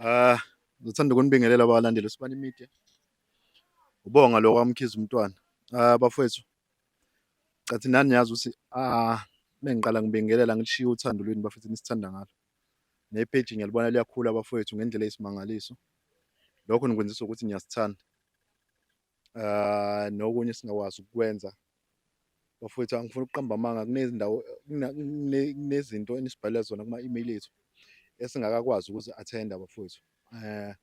Ah, ngithanda ukunibingelela abalandeli Sibani Media. Ubonga lo kwaMkhize umntwana. Ah bafowethu, cathi nani niyazi ukuthi ah mengiqala ngibingelela ngishiya uthando lwenu bafethu nisithanda ngalo. Nepage ngiyalibona liyakhula bafowethu ngendlela eyisimangaliso. Lokho nikwenziswa ukuthi niyasithanda. Ah nokunye singakwazi ukukwenza bafowethu angifuni ukuqamba amanga kunezindawo kunezinto enisibhalela zona kuma-email ethu esingakakwazi ukuzi-attenda bafowethu eh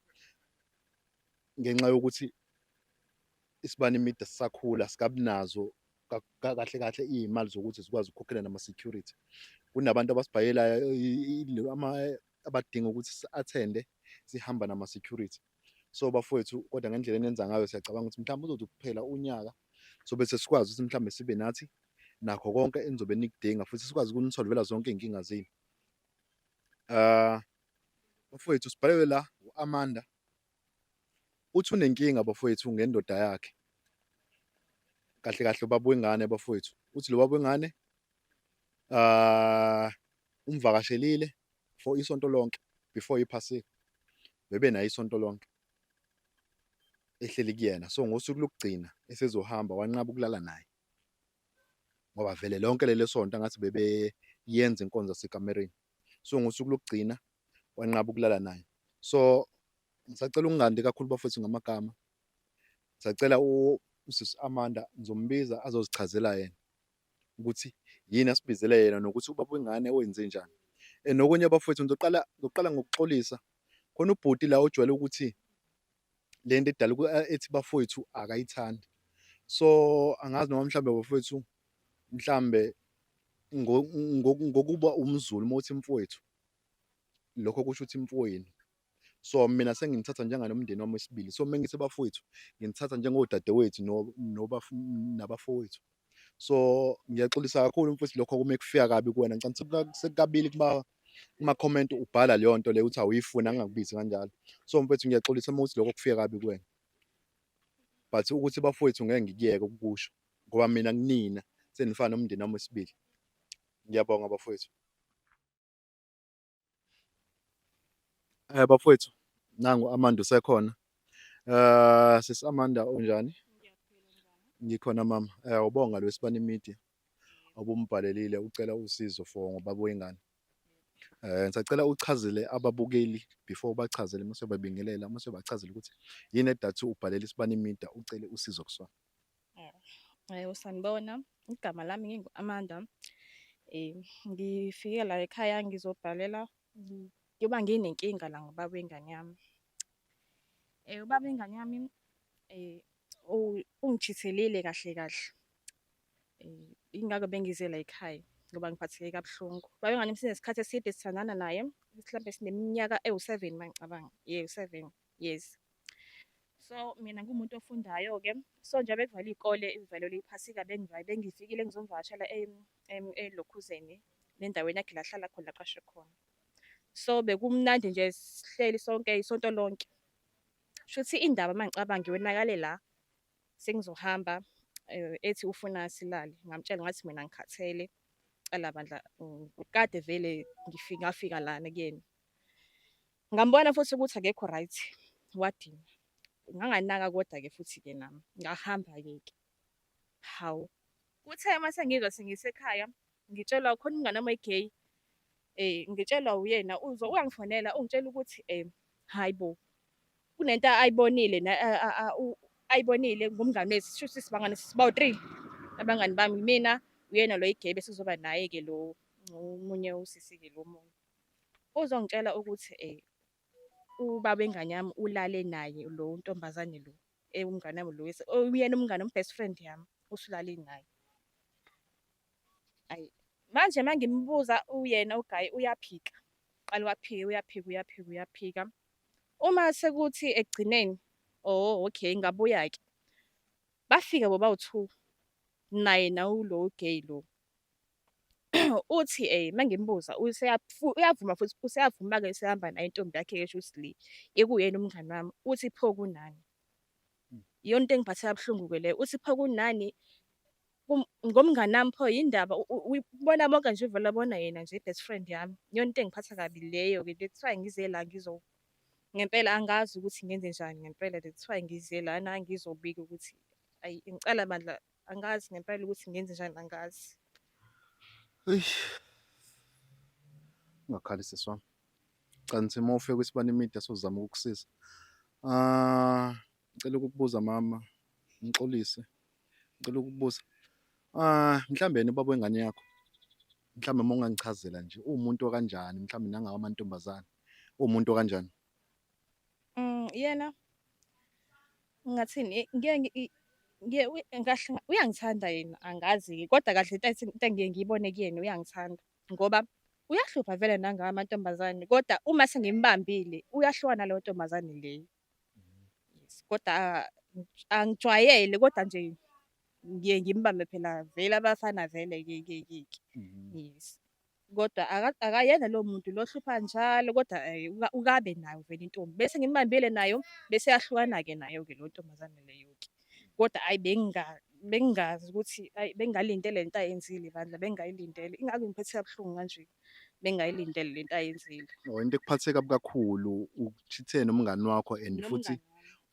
ngenxa yokuthi isibani media sisakhula sikabunazo kahle kahle iy'mali zokuthi sikwazi ukukhokhela nama-security. Kunabantu abasibhayelayo abadinga ukuthi si-attende sihamba nama-security. So bafowethu kodwa ngendlela enenza ngayo siyacabanga ukuthi mhlawumbe uzothi kuphela unyaka sobe sesikwazi ukuthi mhlawumbe sibe nathi nakho konke enizobe nikudinga futhi sikwazi ukunisolvela zonke iy'nkinga zenu. Ah bafowethu sibhalelwe la u-Amanda uthi unenkinga bafowethu ngendoda yakhe. Kahle kahle ubaba wengane bafowethu. Uthi lo baba wengane ah umvakashelile for isonto lonke before iphasika. Bebe naye isonto lonke ehleli kuyena. So ngosuku lokugcina esezohamba wanqaba ukulala naye. Ngoba vele lonke lelo sonto angathi bebeyenza inkonzo yasekamereni. So ngosuku lokugcina wanqaba ukulala naye. So ngisacela ukungandi kakhulu bafowethu ngamagama. Ngisacela usisi Amanda ngizombiza azozichazela yena ukuthi yini asibizele yena nokuthi ubaba wengane wenze njani. And nokunye bafowethu ngizoqala ngizoqala ngokuxolisa. Khona ubhuti la ojwayele ukuthi lento edala ethi bafowethu akayithandi. So angazi noma mhlambe bafowethu mhlambe ngokuba umZulu uma uthi mfowethu lokho kusho ukuthi mfowenu. So mina senginithatha njenganomndeni wami wesibili. So uma ngithi bafowethu nginithatha njengodadewethu nabafowethu. So ngiyaxolisa kakhulu mfowethu lokho uma kufika kabi kuwena. Ngicabanga sekukabili kuma-comment ubhala leyo nto leyo ukuthi awuyifuni angingakubizi kanjalo. So mfowethu ngiyaxolisa uma kuthi lokho kufika kabi kuwena. But ukuthi bafowethu ngeke ngikuyeke ukukusho ngoba mina kunina senifana nomndeni wami wesibili. Ngiyabonga bafowethu. Eh bafowethu nangu Amanda usekhona. Eh sisi Amanda unjani? Ngikhona mama. Eh ubonga lo Sibani Media obumbhalelile ucela usizo for ngobaba wengane. Eh ngisacela uchazele ababukeli before ubachazele mase ubabingelela mase ubachazele ukuthi yini edathu ubhalela Isibani Media ucele usizo kusona. Eh sanibona, igama lami ngingu-Amanda. Eh ngifike la ekhaya ngizobhalela ngiba nginenkinga la ngobaba wengane yami. Eh ubaba wengane yami eh ungichithelile kahle kahle. Eh ingakho bengize la ekhaya ngoba ngiphatheke kabuhlungu. Ubaba wengane sinesikhathi eside sithandana naye, mhlawumbe sineminyaka ewu-7 mangicabanga. Yeah, u-7 years. So mina ngiwumuntu ofundayo-ke, so njengoba bekuvalwe iy'kole ivalelwe iphasika bengifikile ngizomvakashela elokhuzeni nendaweni yakhe la ahlala khona la aqashwe khona. So bekumnandi nje sihleli sonke isonto lonke. Shuthi indaba uma ngicabanga yonakale la sengizohamba ethi ufuna silale. Ngamtshela ngathi mina ngikhathele, cela bandla kade vele ngifika ngafika lana kuyena. Ngambona futhi ukuthi akekho right, wadinwa. Nganganaka kodwa-ke futhi-ke nami, ngahamba-ke ke. Hawu, kuthe uma sengizwa sengisekhaya, ngitshelwa khona umngani wami oyi-gay, ngitshelwa uyena uzo uyangifonela ungitshela ukuthi hhayi bo, kunento ayibonile ayibonile ngomngani wethu, shuthi sibangani sibawu-three abangani bami, mina, uyena lo oyi-gay bese kuzoba naye-ke lo omunye usisi-ke lo omunye. Uzongitshela ukuthi ubaba wengane yami ulale naye lo ntombazane lo, umngani wami lo uyena umngani wami, best friend yami, usulale naye. Ayi, manje uma ngimbuza uyena ugayi uyaphika, uqale waphika, uyaphika, uyaphika, uyaphika. Uma sekuthi ekugcineni, oh okay, ngabuya-ke. Bafika bobawu-two, naye nawo lo gay lo. Uthi uma ngimbuza uyavuma futhi useyavuma-ke usehamba naye intombi yakhe-ke shuthi le ekuyena umngani wami, uthi pho kunani? Iyona into engiphatha kabuhlungu-ke leyo, uthi pho kunani ngomngani wami pho yini ndaba ubona bonke nje uvele wabona yena nje i-best friend yami. Iyona into engiphatha kabi leyo-ke that's why ngize la Ngempela angazi ukuthi ngenzenjani ngempela, that's why ngize lana ngizobika ukuthi ayi ngicela bandla, angazi ngempela ukuthi ngenzenjani, angazi. Eish. Ungakhali sisi wami. Cansi uma ufika kwiSibani Media sozama ukukusiza. Ah, ngicela ukukubuza mama, ngixolise. Ngicela ukukubuza. Ah, mhlambe yena ubaba wengane yakho, mhlambe uma ungangichazela nje uwumuntu okanjani, mhlambe nangawo amantombazane, uwumuntu okanjani? Yena ngingathini, ngike ngiye kahle uyangithanda yena, angazi-ke kodwa kahle into engiye ngiyibone kuyena uyangithanda ngoba uyahlupha vele nangawo amantombazane, kodwa uma sengimbambile uyahlukana naleyo ntombazane leyo. Yes, kodwa angijwayele kodwa nje ngiye ngimbambe phela vele abafana vele ke ke ke ke. Yes. Kodwa akayena lowo muntu lo ohlupha njalo kodwa ukabe nayo vele intombi. Bese ngimbambile nayo bese yahlukana-ke nayo-ke leyo ntombazane leyo-ke. Kodwa hhayi bengingazi ukuthi hhayi bengingalindele lento ayenzile bandla, bengingayilindele. Ingakho ngiphethe kabuhlungu kanje, bengingayilindele lento ayenzile. Oh, into ekuphathe kabi kakhulu ukuchithene nomngani wakho and futhi Nomngani wami.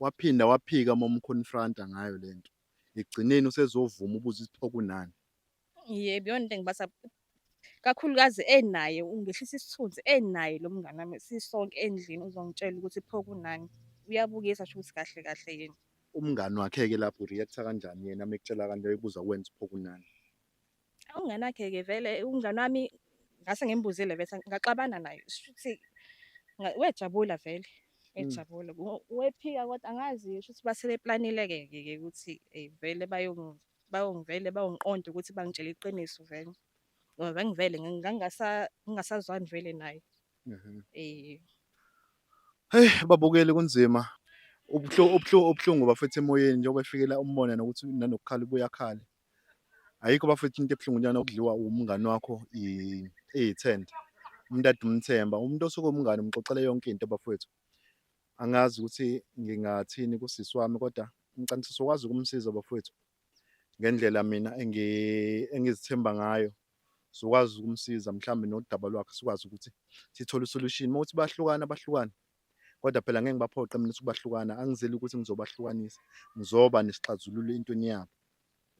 waphinda waphika uma umconfronta ngayo lento. Ekugcineni usezovuma ubuze ukuthi pho kunani. Yebo, iyona into engibasa kakhulukazi enaye ungehlisa isithunzi enaye lo mngani wami, sisonke endlini uzongitshela ukuthi pho kunani. Uyabukisa shuthi kahle kahle yena. Umngani wakhe-ke lapho u-react-a kanjani yena uma ekutshela kanje ebuza kuwena ukuthi pho kunani? Umngani wakhe-ke vele umngani wami ngase ngimbuzile vese ngaxabana naye shuthi wejabula vele, wejabula. Wephika kodwa angazi shuthi base beplanile-ke ke ukuthi vele bayongivele bayongiqonda ukuthi bangitshele iqiniso vele. Ngoba bengivele ngingasazwani vele naye. Hey babukeli, kunzima. Ubuhlungu bafethu emoyeni njengoba efikela umbona nokuthi nanokukhala ubuyakhala. Ayikho bafethu into ebuhlungu njena ukudliwa umngani wakho eyithende. Umuntu ade umthemba, umuntu osuke umngani umxoxela yonke into bafethu. Angazi ukuthi ngingathini kusisi wami kodwa ngicela ukuthi sizokwazi ukumsiza bafethu ngendlela mina engizithemba ngayo. Sizokwazi ukumsiza mhlambe nodaba lwakhe sikwazi ukuthi sithole isolution. Uma kuthi bayahlukana bahlukane, kodwa phela ngeke ngibaphoqe mina ukuthi bahlukane, angizeli ukuthi ngizobahlukanisa, ngizoba nesixazululo entweni yabo.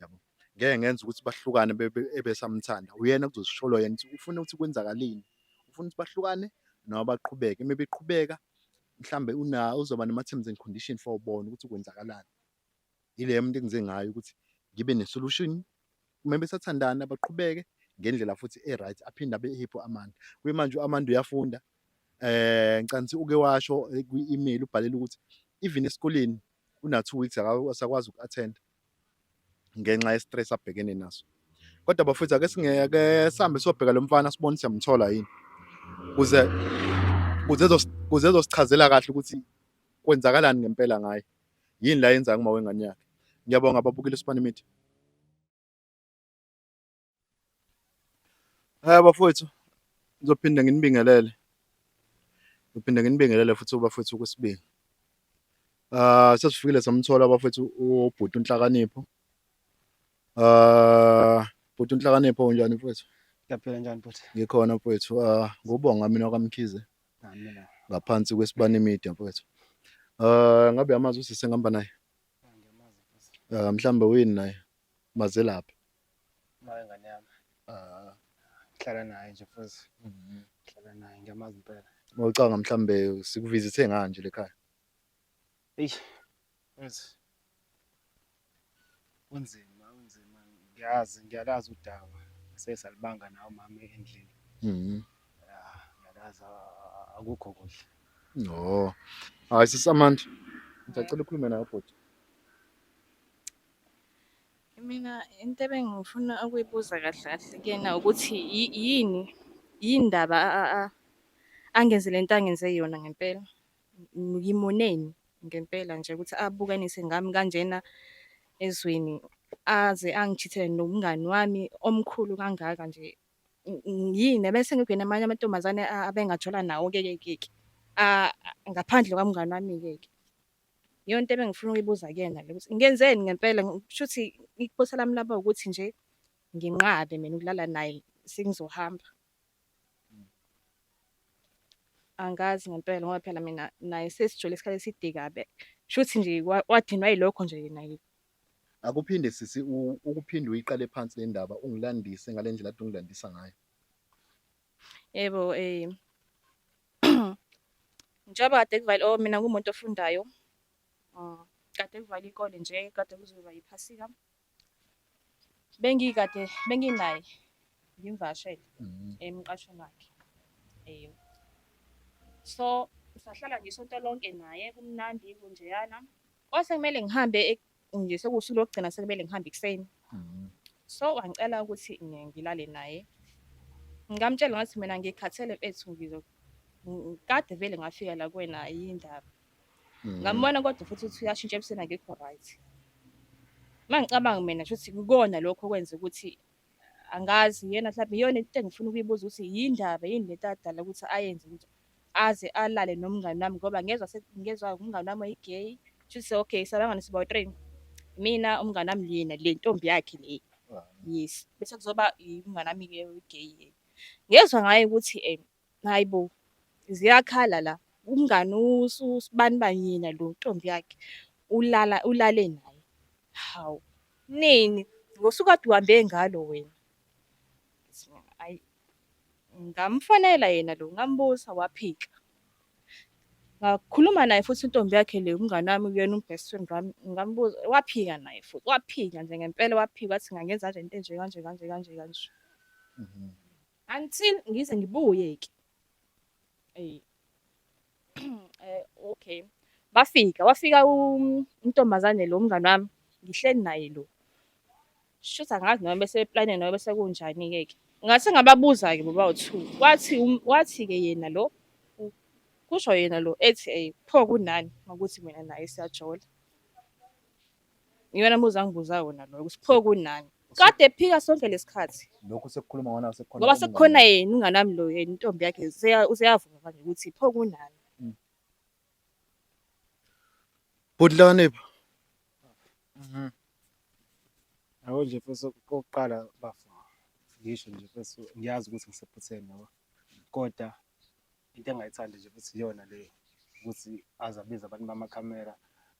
Yabo. Ngeke ngenze ukuthi bahlukane ebesamthanda. Uyena kuzosisholo yena ukuthi ufuna ukuthi kwenzakaleni, ufuna ukuthi bahlukane noma baqhubeke. Uma beqhubeka mhlambe uzoba nama-terms and condition for bona ukuthi kwenzakalani. Ile muntu engize ngayo ukuthi ngibe ne-solution. Uma besathandana baqhubeke ngendlela futhi e-right, aphinde abe happy u-Amanda. Kuyimanje u-Amanda uyafunda. Ngicabanga ukuthi uke washo kwi-email ubhalele ukuthi even esikoleni una 2 weeks akasakwazi uku-attend ngenxa ye-stress abhekene naso. Kodwa bafethu ake singeke sihambe siyobheka lo mfana sibone siyamthola yini. Kuze ezosichazela kahle ukuthi kwenzakalani ngempela ngaye. Yini la yenzayo kuma wengane yakhe. Ngiyabonga babukeli Sibani Media. Bafowethu, ngizophinde nginibingelele. Ngiphinde nginibingelele futhi bafowethu okwesibili. Ah, sesifikile samthola bafowethu ubhuti uNhlakanipho. Ah, bhuti uNhlakanipho, unjani mfowethu? Ngiyaphila, njani bhuti? Ngikhona mfowethu. Ah, ngubonga mina kwaMkhize Nami ngaphansi kweSibani Media mfowethu. Ah, ngabe amazi usise ngihamba naye? Ngiyamazi bhuti. Ah, mhlambe uyini naye? Mazelaphi? Uma ingane yami. Ah, Ngihlala naye nje futhi. Ngihlala naye, ngiyamazi impela. Ngicabanga mhlambe sikuvisithe nganje lekhaya. Eish. Mfethu. Kunzima, kunzima. Ngiyazi, ngiyalazi udaba. Sesalibanga nawe umama endlini. Ya, ngiyalazi akukho kuhle. Oh. Hayi sisi Amanda. Ngicela ukhulume nawe bhuti. Mina into ebengifuna ukuyibuza kahle kahle kuyena ukuthi yini yindaba angenze lento angenze yona ngempela. Ngimoneni ngempela nje ukuthi abukanise ngami kanjena ezweni, aze angichithele nomngani wami omkhulu kangaka nje. Yini bese ngigwina amanye amantombazane abengajola nawo-ke ke ke ke ngaphandle kwamngani wami-ke ke. Iyona into ebengifuna ukuyibuza kuyena le ukuthi ngenzeni ngempela, kushuthi iphutha lami laba ukuthi nje nginqabe mina ukulala naye sengizohamba. Angazi ngempela ngoba phela mina naye sesijole isikhathi eside kabi. Shuthi nje wadinwa yilokho nje yena. Akuphinde sisi ukuphinde uyiqale phansi le ndaba ungilandise ngale ndlela ade ungilandisa ngayo. Yebo, njengoba kade kuvale, oh mina ngumuntu ofundayo. Kade kuvalwe iy'kole nje, kade kuzoba yiphasika. Bengikade benginaye ngimvakashele emqashweni wakhe. So sahlala nje isonto lonke naye kumnandi kunjeyana. Kwase kumele ngihambe nje sekuwusuku lokugcina sekumele ngihambe ekuseni. So wangicela ukuthi ngilale naye. Ngamtshela ngathi mina ngikhathele mfethu kade vele ngafika la kuwena yindaba. Ngambona kodwa futhi ukuthi uyashintsha ebusweni akekho right. Uma ngicabanga mina shuthi kukona lokho okwenza ukuthi angazi yena mhlawumbe iyona into engifuna ukuyibuza ukuthi yindaba yini lento adala ukuthi ayenze ukuthi aze alale nomngani wami ngoba ngezwa ngezwa umngani wami oyi-gay. Shuthi okay sabangani siba u-three. Mina umngani wami yena le ntombi yakhe le. Yes. Bese kuzoba umngani wami-ke oyi-gay. Ngezwa ngaye ukuthi hhayi bo, ziyakhala la. Umngani usibanibani yena lo ntombi yakhe ulala ulale naye. Hawu, nini? Ngosuku kade uhambe ngalo wena. Hhayi, ngamfonela yena lo ngambuza waphika. Ngakhuluma naye futhi intombi yakhe le umngani wami kuyena u-best friend wami, ngambuza waphika naye futhi, waphika nje ngempela waphika wathi ngangenza kanje into enje kanje kanje kanje kanje. Until ngize ngibuye-ke. Okay. Bafika, wafika untombazane lo umngani wami, ngihleli naye lo. Shuthi angazi noma bese beplane noma bese kunjani-ke ke. Ngase ngababuza-ke bobawu-two. Wathi wathi-ke yena lo, kusho yena lo ethi pho kunani makuthi mina naye siyajola. Iyona mbuzo angibuza wona loyo ukuthi pho kunani. Kade ephika sonke lesikhathi. Lokhu sekukhuluma ngona sekukhona Ngoba sekukhona yena umngani wami lo yena intombi yakhe useyavuma manje ukuthi pho kunani. Bhuti Nhlakanipho. Yabo nje mfethu okokuqala bafo ngisho nje mfethu ngiyazi ukuthi ngisephutheni yabo. Kodwa into engayithandi nje futhi iyona le ukuthi aze abize abantu bamakhamera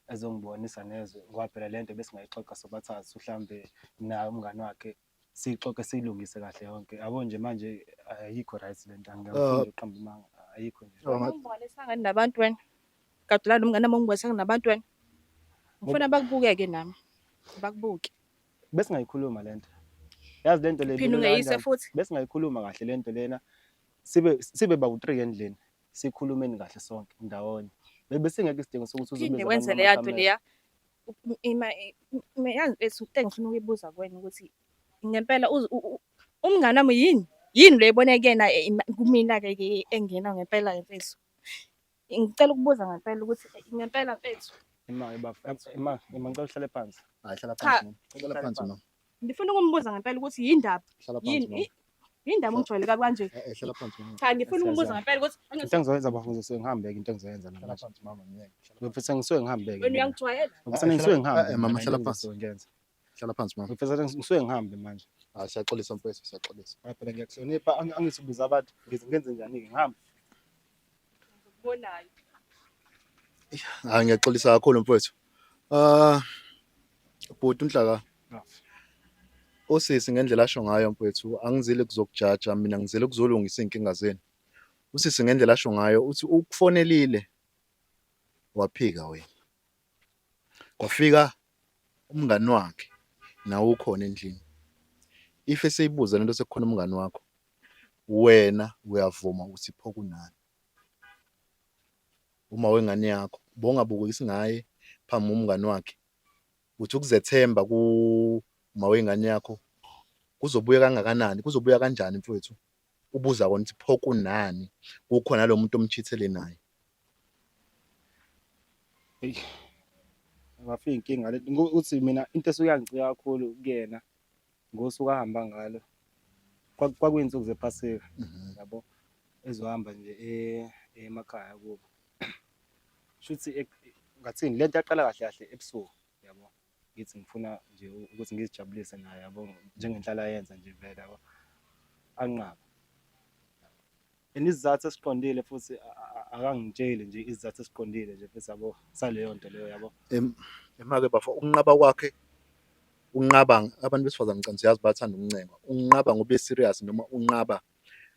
ezongibonisa nezwe ngoba phela le nto besingayixoxa sobathathu mhlawumbe naye umngani wakhe siyixoxe siyilungise kahle yonke yabo nje manje ayikho right le nto angifuni ukuqamba amanga ayikho nje. Ungibonisa ngani nabantu wena? Kade ulala nomngani wami ungibonisa nabantu wena? Ngifuna bakubukeke nami. Bakubuke. Besingayikhuluma le nto. Yazi le nto le Phinde ungeyise futhi. Besingayikhuluma kahle le nto lena. Sibe bawu-3 endlini sikhulumeni kahle sonke ndawonye. Besingekho isidingo sokuthi uzobiza Phinde wenze leya nto leya. Yazi mfethu into engifuna ukuyibuza kuwena ukuthi ngempela umngani wami yini? Yini le ebone kuyena kumina-ke ke engena ngempela mfethu? Ngicela ukubuza ngempela ukuthi ngempela mfethu. Ima ima ima ngicela uhlale phansi. Hayi hlala phansi mama. Hlala phansi mama. Ngifuna ukumbuza ngempela ukuthi yindaba. Hlala phansi mama. Yindaba ungijwayele kabi kanje? Hlala phansi mama. Cha ngifuna ukumbuza ngempela ukuthi into engizoyenza bafo ngizose ngihambe ke into engizoyenza namanje. Hlala phansi mama ngiyeke. Ngifisa ngisuke ngihambe ke. Wena uyangijwayela. Ngifisa ngisuke ngihambe. Mama hlala phansi. Ngiyenza. Hlala phansi mama. Ngifisa ngisuke ngihambe manje. Ah siyaxolisa mfethu siyaxolisa. Hayi phela ngiyakuhlonipha angithi ubiza abantu ngize ngenze njani ke ngihambe. Ngikubonayo. Hayi ngiyaxolisa kakhulu mfethu. Bhuti uNhlaka. Usisi ngendlela asho ngayo mfethu angizile kuzokujaja mina ngizele kuzolungisa iy'nkinga zenu. Usisi ngendlela asho ngayo uthi ukufonelile waphika wena. Kwafika umngani wakhe nawe ukhona endlini. If eseyibuza lento sekukhona umngani wakho wena uyavuma uthi pho kunani. Uma wengane yakho bongabukisi ngaye phambi komngani wakhe uthi ukuzethemba kuma wengane yakho kuzobuya kangakanani kuzobuya kanjani mfowethu ubuza kona ukuthi pho kunani kukhona lo muntu omchithele naye. Eyi bafika inkinga le ukuthi mina into esuke yangicika kakhulu kuyena ngosuku ahamba ngalo kwakuyinsuku zephasika yabo ezohamba nje emakhaya kubo. Shuthi ngathini lento yaqala kahle kahle ebusuku yabo. Ngithi ngifuna nje ukuthi ngizijabulise naye yabo njengenhlala yenza nje vele yabo. Anqaba. And isizathu esiqondile futhi akangitsheli nje isizathu esiqondile nje futhi yabo saleyo nto leyo yabo. Ema-ke bafo, ukunqaba kwakhe, unqaba abantu besifazane ngicabanga uyazi bayathanda ukuncenga. Unqaba ngoba e-serious noma unqaba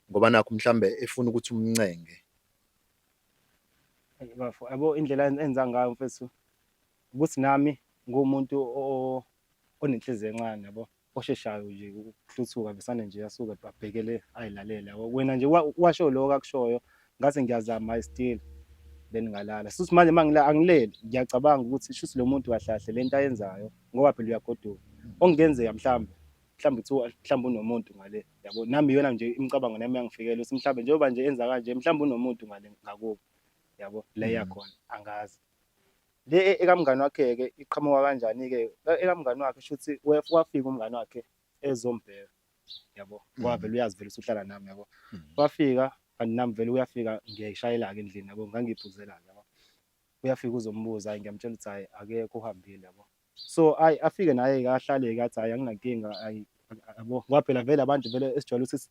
ngoba nakhu mhlambe efuna ukuthi umncenge? Eyi bafo, yabo indlela enza ngayo mfethu ukuthi nami nguwumuntu onenhliziyo encane yabo, osheshayo nje ukuhluthuka vesane nje asuke abhekele ayilalele yabo. Wena nje washo lokho akushoyo ngathi ngiyazama I still then ngalala. Shuthi manje mangila angileli ngiyacabanga ukuthi shuthi lo muntu kahle kahle lento ayenzayo ngoba phela uyagoduka. Okungenzeka mhlambe mhlambe kuthiwa mhlambe unomuntu ngale yabo, nami iyona nje imicabango nami yangifikela ukuthi mhlambe njengoba nje enza kanje mhlambe unomuntu ngale ngakubo yabo, la eyakhona angazi. Le ekamngani wakhe-ke iqhamuka kanjani-ke? Ekamngani wakhe shuthi wafika umngani wakhe ezombheka yabo, ngoba vele uyazi vele usuhlala nami yabo. Wafika kanti nami vele uyafika ngiyayishayela-ke endlini yabo, ngangiyiphuzela-ke yabo. Uyafika uzombuza, hhayi ngiyamtshela ukuthi hhayi akekho uhambile yabo. So hhayi afike naye-ke ahlale-ke athi hhayi anginankinga hhayi yabo, ngoba phela vele abantu vele esijwayele ukuthi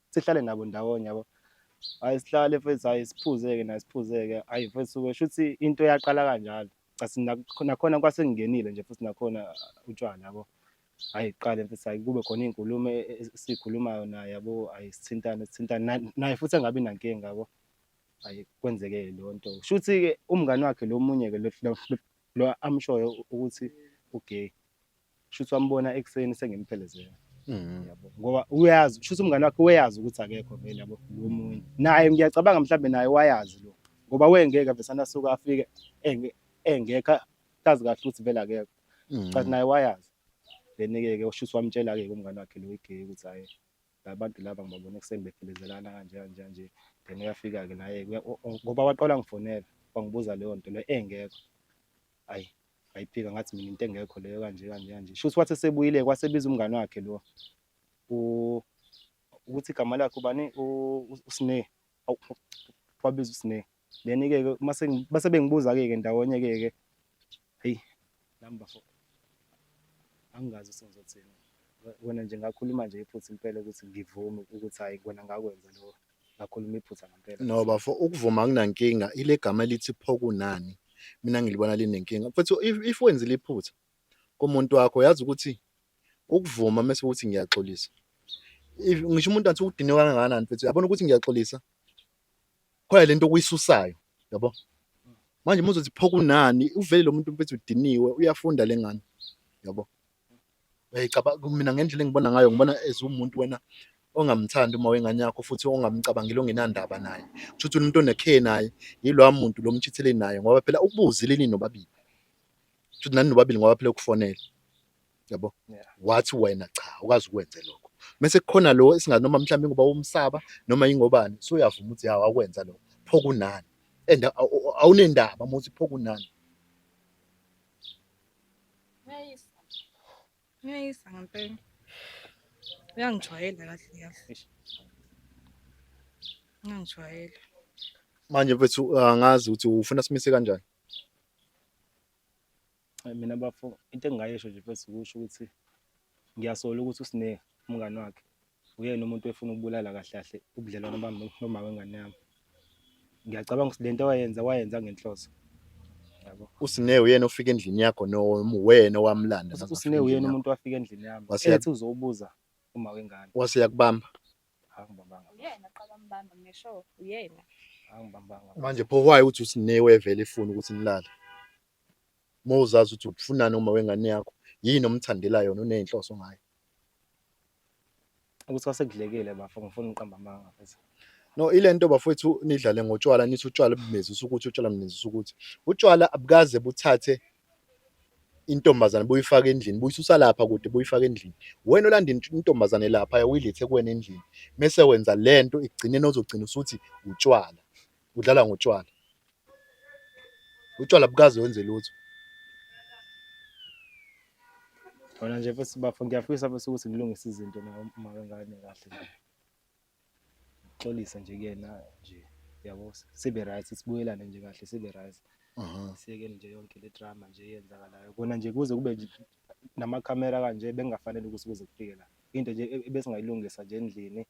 sihlale nabo ndawonye yabo. Hhayi sihlale mfethu, hhayi siphuze-ke naye siphuze-ke, hhayi mfethu-ke shuthi into yaqala kanjalo. Cha nakhona kwase ngingenile nje futhi nakhona utshwala yabo. Hhayi kuqale mfethu, hhayi kube khona iy'nkulumo esikhulumayo naye yabo, hhayi sithintane sithintane naye futhi angabi nankinga yabo. Hhayi kwenzeke leyo nto. Shuthi-ke umngani wakhe lo munye-ke lo amshoyo ukuthi u-gay, shuthi wambona ekuseni sengimphelezela yabo, ngoba uyazi shuthi umngani wakhe uyazi ukuthi akekho vele yabo lo munye. Naye ngiyacabanga mhlambe naye wayazi lo, ngoba wengeke vesane asuke afike engekho azi kahle ukuthi vele akekho. Cha naye wayazi. Then-ke ke shuthi wamtshela-ke umngani wakhe lo i-gay ukuthi hhayi labantu laba ngibabona ekuseni bephelezelana kanje kanje kanje. Then uyafika-ke naye ngoba waqala wangifonela wangibuza leyo nto leyo engekho. Hhayi ngayiphika ngathi mina into engekho leyo kanje kanje kanje. Shuthi wathi esebuyile kwasebiza umngani wakhe lo ukuthi igama lakhe ubani, uSne, wabiza uSne. Then-ke ke mase bengibuza-ke ke ndawonye-ke ke, hheyi nami bafo angingazi ukuthi ngizothini. Wena nje ngakhuluma nje iphutha impela ukuthi ngivume ukuthi hhayi kona ngakwenza lokho, ngakhuluma iphutha ngempela. No bafo, ukuvuma akunankinga, ile gama elithi pho kunani mina ngilibona linenkinga. Mfethu if wenzile iphutha kumuntu wakho, yazi ukuthi ukuvuma mese uthi ngiyaxolisa. If ngisho umuntu athi udinwe kangakanani mfethu, uyabona ukuthi ngiyaxolisa, khona lento okuyisusayo yabo. Manje uma uzothi pho kunani, uvele lo muntu mfethu udiniwe, uyafunda le ngane yabo. Uyayicabanga, mina ngendlela engibona ngayo ngibona as umuntu wena ongamthandi uma wengane yakho futhi ongamcabangeli ongenandaba naye. Kusho ukuthi umuntu one-care naye yilowa muntu lo omchithele naye ngoba phela ukubuzile nini nobabili. Kusho ukuthi nani nobabili ngoba phela ukufonela yabo. Wathi wena cha awukaze ukwenze lokho. Mese kukhona lo esingazi noma mhlawumbe ingoba umsaba noma ingobani, usuyavuma ukuthi ya wakwenza lokho. Pho kunani? And awunendaba uma uthi pho kunani? Ngiyayisa. Ngiyayisa ngempela. Uyangijwayela kahle kahle. Uyangijwayela. Manje mfethu angazi ukuthi ufuna simise kanjani. Mina bafo into engingayisho nje mfethu ukusho ukuthi ngiyasola ukuthi uSne umngani wakhe uyena umuntu efuna ukubulala kahle kahle ubudlelwano bami noma wengane yami. Ngiyacabanga ukuthi lento wayenza wayenza ngenhloso. Yabo. USne uyena ofika endlini yakho noma uwena owamlanda? USne uyena umuntu owafika endlini yami. Ethi uzobuza uma wengane. Wase yakubamba. Angibambanga. Uyena qala mbamba ngisho uyena. Angibambanga. Manje pho why uthi uSne wevele efuna ukuthi nilale? Uma uzazi ukuthi ufunani uma wengane yakho, yini omthandela yona, uney'nhloso ngayo? Ukuthi kwasekudlekile bafo, ngifuna uqamba amanga mfethu. No, ile nto bafowethu nidlale ngotshwala nithi utshwala bumezisa ukuthi utshwala bunezisa ukuthi utshwala abukaze buthathe intombazane buyifake endlini, buyisusa lapha kude buyifake endlini. Wena olanda intombazane lapha uyilethe kuwena endlini, mese wenza lento ekugcineni ozogcina usuthi utshwala, udlala ngotshwala. Utshwala bukaze wenze lutho. Wena nje mfethu bafo ngiyafisa mfethu ukuthi ngilungise izinto nawe uma wengane kahle nje. Xolisa nje kuyena nje yabo, sibe right, sibuyelane nje kahle sibe right. Siyekele nje yonke le drama nje eyenzakalayo. Kona nje kuze kube nje namakhamera kanje bengafanele ukuthi kuze kufike la. Into nje ebesingayilungisa nje endlini.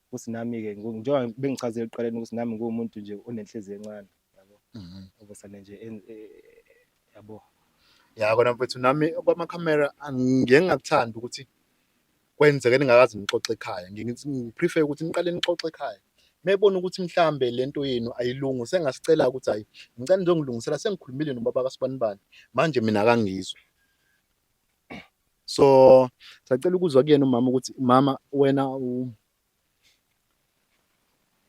Ukuthi nami-ke njengoba bengichazile ekuqaleni ukuthi nami ngiwumuntu nje onenhliziyo encane yabo. Obesane nje yabo. Ya kona mfethu, nami okwamakhamera ngiye ngingakuthandi ukuthi kwenzeke ningakaze nixoxe ekhaya. Ngiye ngithi ngi-prefer ukuthi niqale nixoxe ekhaya. Mebona ukuthi mhlambe lento yenu ayilungi, sengasicela ukuthi hhayi ngicela nizongilungisela, sengikhulumile nobaba kaSibanibani, manje mina akangizwa. So sacela ukuzwa kuyena umama ukuthi mama wena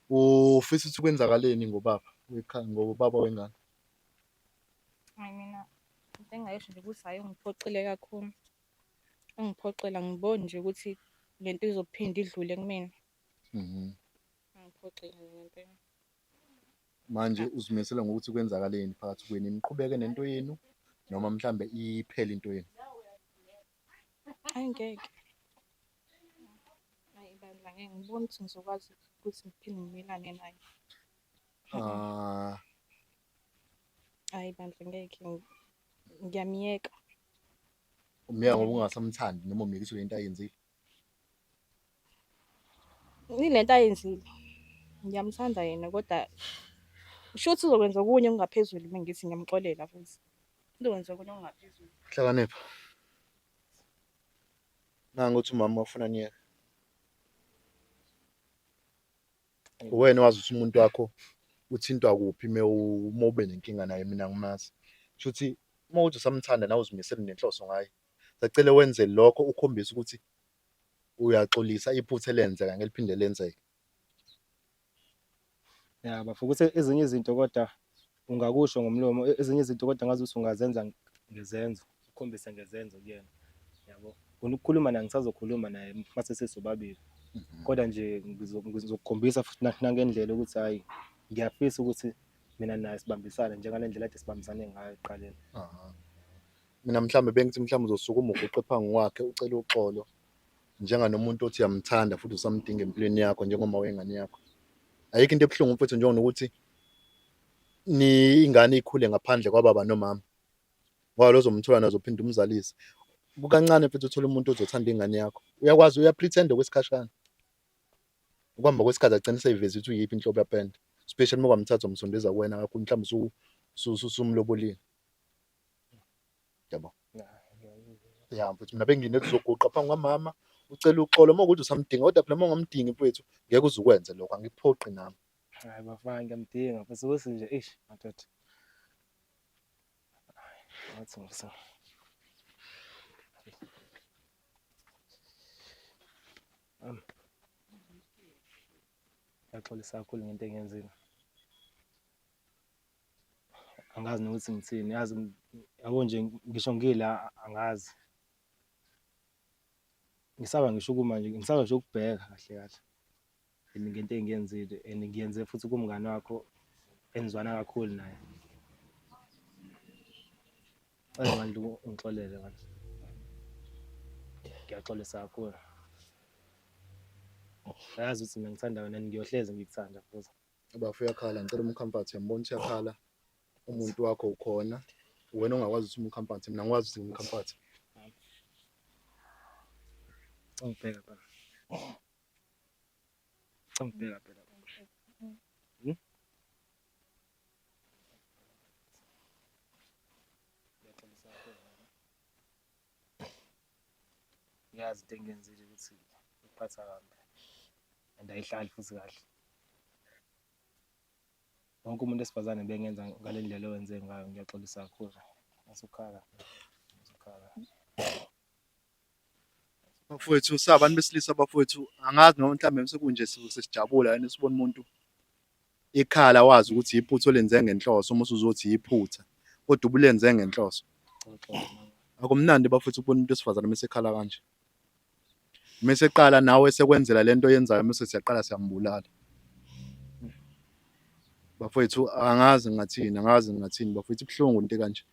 ufisa ukuthi kwenzakaleni ngobaba wekhaya, ngobaba wengane? Hayi mina into engingayisho nje ukuthi hhayi ungiphoxile kakhulu. Ungiphoxile angiboni nje ukuthi le nto izophinda idlule kumina. Ungiphoxile nje ngempela. Manje uzimisele ngokuthi kwenzakaleni phakathi kwenu, niqhubeke nento yenu noma mhlambe iphele into yenu? Hhayi ngeke. Hhayi bandla ngeke ngibone ukuthi ngizokwazi ukuthi ngiphinde ngimelane naye. Ah. Hhayi bandla ngeke, ngiyamyeka. Umyeka ngoba ungasamthandi noma umyekiswa lento ayenzile? Ilento ayenzile. Ngiyamthanda yena kodwa shuthi uzokwenza okunye okungaphezulu uma ngithi ngiyamxolela futhi. Uzokwenza okunye okungaphezulu. Hlakanipha. Nangu uthi umama ufuna niyeke. Uwena owazi ukuthi umuntu wakho uthintwa kuphi uma ube nenkinga naye, mina angimazi. Shuthi uma uthi usamthanda nawe uzimisele nenhloso ngaye. Sacela wenze lokho ukhombise ukuthi uyaxolisa, iphutha elenzeka ngeke liphinde lenzeke. Ya bafo, ukuthi ezinye izinto kodwa ungakusho ngomlomo, ezinye izinto kodwa ngazuthi ungazenza ngezenzo, ukhombise ngezenzo kuyena. Yabo. Kona ukukhuluma naye ngisazokhuluma naye mase sesobabili. Kodwa nje ngizokukhombisa futhi nangendlela ukuthi hhayi ngiyafisa ukuthi mina naye sibambisane njengale ndlela kade sibambisane ngayo ekuqaleni. Mina mhlambe bengithi mhlambe uzosukuma uguqe phambi kwakhe ucele uxolo njenganomuntu othi uyamthanda futhi usamdinga empilweni yakho njengoma wengane yakho. Ayikho into ebuhlungu mfethu njengokuthi ni ingane ikhule ngaphandle kwababa nomama. Ngoba lo ozomthola naye uzophinda umzalise. Kukancane mfethu uthole umuntu ozothanda ingane yakho. Uyakwazi uya-pretend okwesikhashana. Ukuhamba kwesikhathi agcine seyiveza ukuthi uyiphi inhlobo yapende. Especially uma kwamthatha umsondeza kuwena kakhulu mhlawumbe usumlobolile. Yabo. Ya mfethu, mina benginethi uzoguqa phambi kwamama ucela uxolo uma ukuthi usamdinga, kodwa phela uma ungamdingi mfethu ngeke uze ukwenze lokho, angikuphoqi nami. Hayi bafana, ngiyamdinga futhi ukuthi nje eish madoda. Ngathi ngisa. Ngiyaxolisa kakhulu ngento engiyenzile. Angazi nokuthi ngithini, yazi yabo nje ngisho ngila angazi. Ngisaba ngisho ukuma nje, ngisaba ngisho ukubheka kahle kahle. And ngento engiyenzile and ngiyenze futhi kumngani wakho enizwana kakhulu naye. Cela bandla ungixolele bandla. Ngiyaxolisa kakhulu. Uyazi ukuthi mina ngithanda wena and ngiyohlezi ngikuthanda futhi. Bafo uyakhala, ngicela um-comfort, uyambona ukuthi uyakhala. Umuntu wakho ukhona, wena ongakwazi ukuthi um-comfort, mina ngikwazi ukuthi ngim-comfort. Ungibheka phela. Ungibheka phela. Ngiyaxolisa kakhulu. Ngiyazi into engiyenzile ukuthi ikuphatha kabi and ayihlali futhi kahle. Wonke umuntu wesifazane bengenza ngale ndlela owenze ngayo, ngiyaxolisa kakhulu. Ngasukhala, ngasukhala. Bafowethu, sabantu besilisa bafowethu, angazi noma mhlawumbe sekunje sesijabula yini sibona umuntu ikhala wazi ukuthi iphutha olenze ngenhloso, uma usuzothi iphutha kodwa ubulenze ngenhloso. Akumnandi bafowethu ukubona umuntu wesifazane uma esekhala kanje. Uma eseqala nawe esekwenzela lento oyenzayo mase siyaqala siyambulala. Bafowethu angazi ngingathini, angazi ngingathini bafowethu, ibuhlungu into ekanje.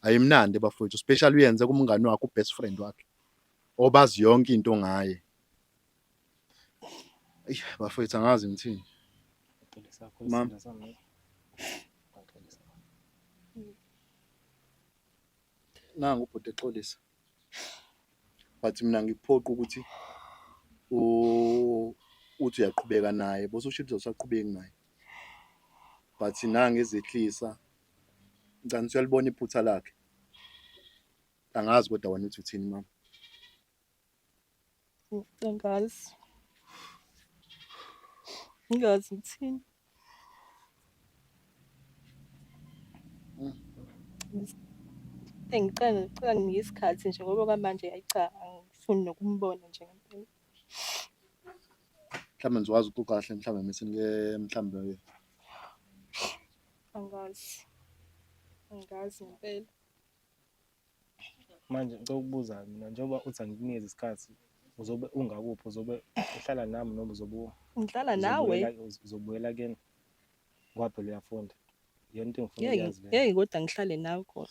Ayimnandi bafowethu, especially uyenze kumngani wakho, u-best friend wakhe obazi yonke into ngaye. Eyi bafowethu angazi ngithini. Mama. Nangu ubhuti exolisa. But mina ngikuphoqa ukuthi Uthi uyaqhubeka naye bese usho ukuthi awusaqhubeki naye. But nange ezehlisa ngicabanga ukuthi uyalibona iphutha lakhe. Angazi kodwa wena uthi uthini mama. Angazi. Ngingazi ngithini. Engicela ngicela nginike isikhathi nje ngoba kwamanje hhayi cha angifuni nokumbona nje ngempela. Mhlawumbe nizokwazi ukuxoxa kahle mhlawumbe mese nike mhlawumbe. Angazi. Angazi ngempela. Manje ngicela ukubuza mina njengoba uthi angikunikeze isikhathi uzobe ungakuphi, uzobe uhlala nami noma uzobe Ngihlala nawe. Uzobuyela kini ngoba phela uyafunda. Iyona into engifuna Ngeke ukuyazi leyo. ngeke kodwa ngihlale nawe khona.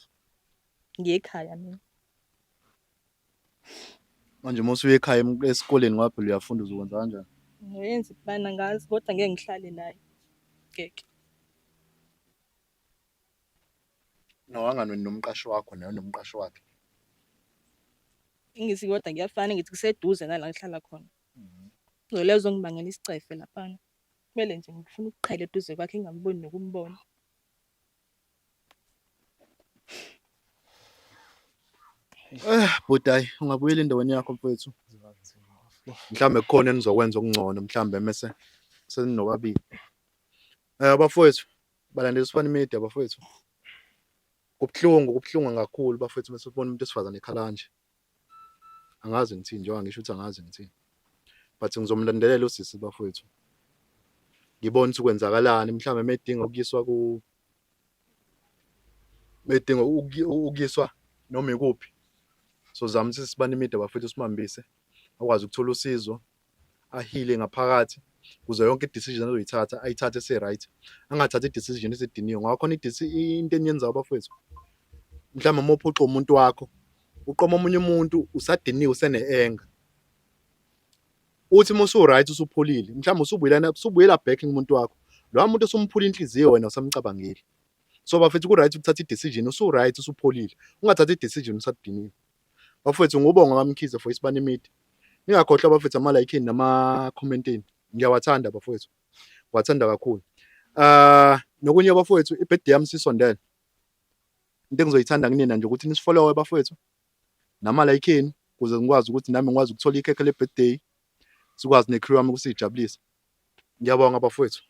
Ngiye ekhaya mina. Manje uma usuya ekhaya esikoleni ngoba phela uyafunda uzokwenza kanjani? Ngiyoyenza iplan angazi kodwa ngeke ngihlale naye. Ngeke. Nowangani wena nomqashi wakho naye unomqashi wakhe. Ngithi kodwa kuyafana ngithi kuseduze nala ngihlala khona. Lezo ngibangela isicefe laphana. Kumele nje ngifuna ukuqhela eduze kwakhe ngingamboni nokumbona. Eh bhuti hayi ungabuyela endaweni yakho mfowethu. Kuzoba nzima. Mhlawumbe kukhona enizokwenza okungcono mhlawumbe mese seninobabili. Eh bafowethu balandela Sifani Media bafowethu. Kubuhlungu, kubuhlungu kakhulu bafowethu mase ubona umuntu wesifazane ekhala kanje. Angazi ngithini njengoba ngisho ukuthi angazi ngithini. But ngizomlandelela usisi bafowethu. Ngibone ukuthi kwenzakalani mhlawumbe medinga ukuyiswa ku bedinga ukuyiswa noma ikuphi. Sozama ukuthi sibane media bafowethu simhambise akwazi ukuthola usizo ahile ngaphakathi kuze yonke i-decision azoyithatha ayithathe ese-right, angathathi i-decision esediniwe ngoba khona into eniyenzayo bafowethu. Mhlawumbe uma uphuca umuntu wakho uqoma omunye umuntu usadiniwe usene-anger. Uthi uma usu-right usupholile mhlawumbe usubuyelana usubuyela back kumuntu wakho lowa muntu osumphula inhliziyo wena usamcabangeli. So bafethu ku-right ukuthatha i-decision usu-right usupholile, ungathathi i-decision usadiniwe. Bafowethu ngubonga kaMkhize for Isibani Media. Ningakhohlwa bafethu ama-like enu nama-comment enu. Ngiyawathanda bafowethu. Ngiwathanda kakhulu. Ah nokunye bafowethu i-birthday yami sisondele. Into engizoyithanda kunina nje ukuthi nisifollowe bafowethu nama-like enu ukuze ngikwazi ukuthi nami ngikwazi ukuthola ikhekhe le-birthday sikwazi ne-crew yami ukuthi sijabulise. Ngiyabonga bafowethu.